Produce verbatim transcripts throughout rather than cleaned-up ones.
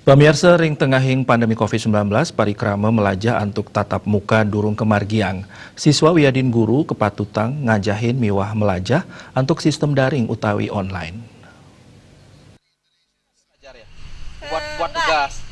Pamiarsa, ring tengahing pandemi covid sembilan belas, parikrama melajah antuk tatap muka durung kamargiang. Siswa wiadin guru kapatutang ngajahin miwah melajah antuk sistem daring utawi online. Buat buat tugas.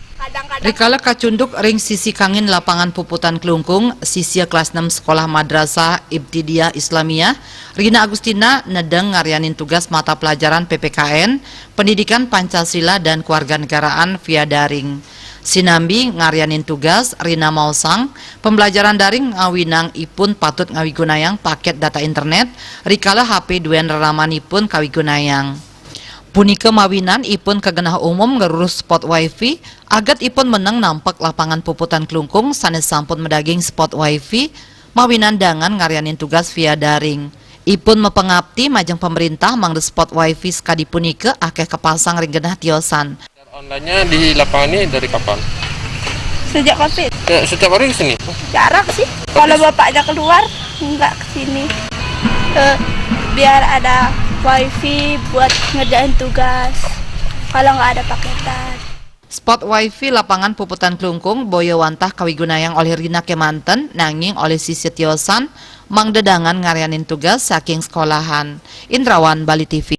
Rikala kacunduk ring sisi kangin lapangan puputan Klungkung, sisia kelas enam Sekolah Madrasah Ibtidaiyah Islamiyah, Rina Agustina nedeng ngaryanin tugas mata pelajaran P P K N, Pendidikan Pancasila dan Kewarganegaraan via daring. Sinambi ngaryanin tugas, Rina maosang, pembelajaran daring ngawinang ipun patut ngawigunayang paket data internet, rikala H P duen reramanipun kawigunayang. Punika mawinan ipun kagenah umum ngrurus spot wifi, aget ipun meneng nampek lapangan puputan Klungkung sane sampun madaging spot wifi, mawinan dangan ngaryanin tugas via daring. Ipun mapangapti majeng pamerintah mangda spot wifi sakadi punika akeh kapasang ring genah tiosan. Online-nya di lapangan ini dari kapan? Sejak covid. Ya, setiap hari ke sini. Jarang sih. Kalau bapaknya keluar, nggak ke sini. Eh, biar ada wifi buat ngerjain tugas. Kalau nggak ada paketan. Spot wifi lapangan puputan Klungkung boya wantah kawigunayang olih Rina kemanten, nanging olih sisia tiosan mangda dangan ngaryanin tugas saking sekolahan. Indrawan, Bali T V.